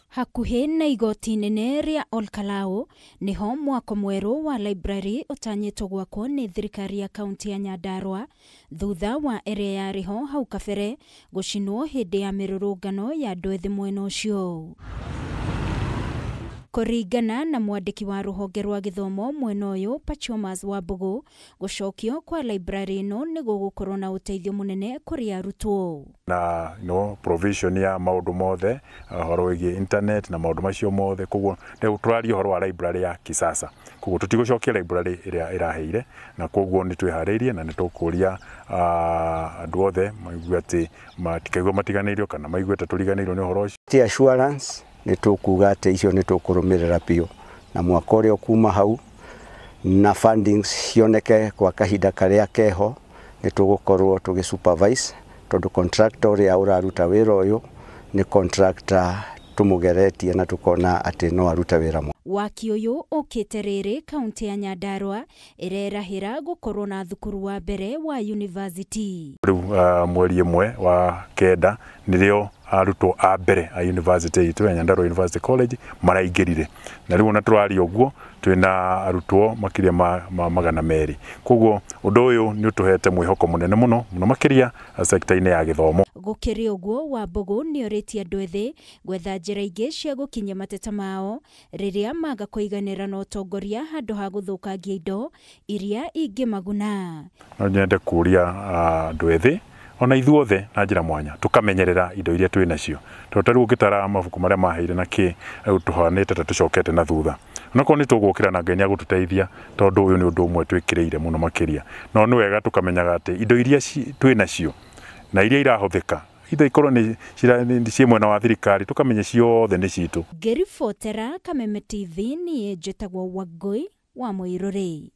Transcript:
Hakuhĩ na igoti inene rĩa Olkalau nĩho mwako mwerũ wa library ũtanyĩtwo gwakwo nĩ thirikari ya kaunti ya Nyandarua thutha wa ĩrĩa yarĩ ho hau kabere gũcinwo hĩndĩ ya mĩrũrũngano ya andũ ethĩ mwena ũcio. Kũringana na mwandĩki wa rũhonge rwa gĩthomo mwena ũyũ Pachomas Wambugu, gũcokio kwa library ĩno nĩ gũgũkorwo na ũteithio mũnene kũrĩ arutwo. Na no provision ya maũndũ mothe ũhoro wĩgiĩ internet na maũndũ macio mothe, koguo tũraria ũhoro wa library ya kisasa, koguo tũtigũcokia library ĩrĩa ĩraheire, na koguo nĩ twĩharĩirie na nĩ tũkũria andũ othe maigue atĩ matikaigua matiganĩirio kana maigue ta tũriganĩirwo nĩ ũhoro ũcio. Assurance nĩ tũkuga atĩ icio nĩ tũkũrũmĩrĩra biũ na mwaka ũrĩa kuma hau na fundings cioneke kwa kahinda karĩa keho nĩ tũgũkorwo tũgĩ supervise tondũ contractor ũrĩa ũraruta wĩra ũyũ nĩ contractor tũmũgeretie na tũkona atĩ no arute wĩra mwega. Waki ũyũ ũkĩte rĩrĩ kaunti ya Nyandarua ĩrerahĩra gũkorwo na thukuru wa mbere wa university. Rĩu mweri 1 wa 9 nĩrĩo arutwo a mbere a university itũ ya Nyandarua University College maraingĩrire, na rĩu ona tũraria ũguo twĩna arutwo makĩria ma 200. Koguo ũndũ ũyũ nĩ ũtũhete mwĩhoko mũnene mũno mũno makĩria sekta-inĩ ya gĩthomo. Gũkĩrĩ ũguo, Wambugu nĩorĩtie andũ ethĩ gwetha njĩra ingĩ cia gũkinyia mateta mao rĩrĩa maga kũiganĩra na ũtongoria handũ ha gũthũkangia indo iria ingĩmaguna. No nyende kũria andũ ethĩ ona ithuothe na njĩra mwanya tukamenyerera indo iria twĩ nacio, tondũ ta rĩu ũngĩtara mabuku marĩa maheire na kĩ rĩu tũhanĩte ta tũcokete na thutha. Onakorwo nĩ tũgũkĩra na Ngai nĩ agũtũteithia, tondũ ũyũ nĩ ũndũ ũmwe twĩkĩrĩire mũno makĩria, no nĩ wega tũkamenyaga atĩ indo iria twĩ nacio na iria irahũthĩka ithe ikorwo nĩ ciĩ mwena wa thirikari tũkamenya ciothe nĩ citũ. Ngĩribotera Kameme TV niĩ njĩtagwo Wangũi wa Mũirũrĩ.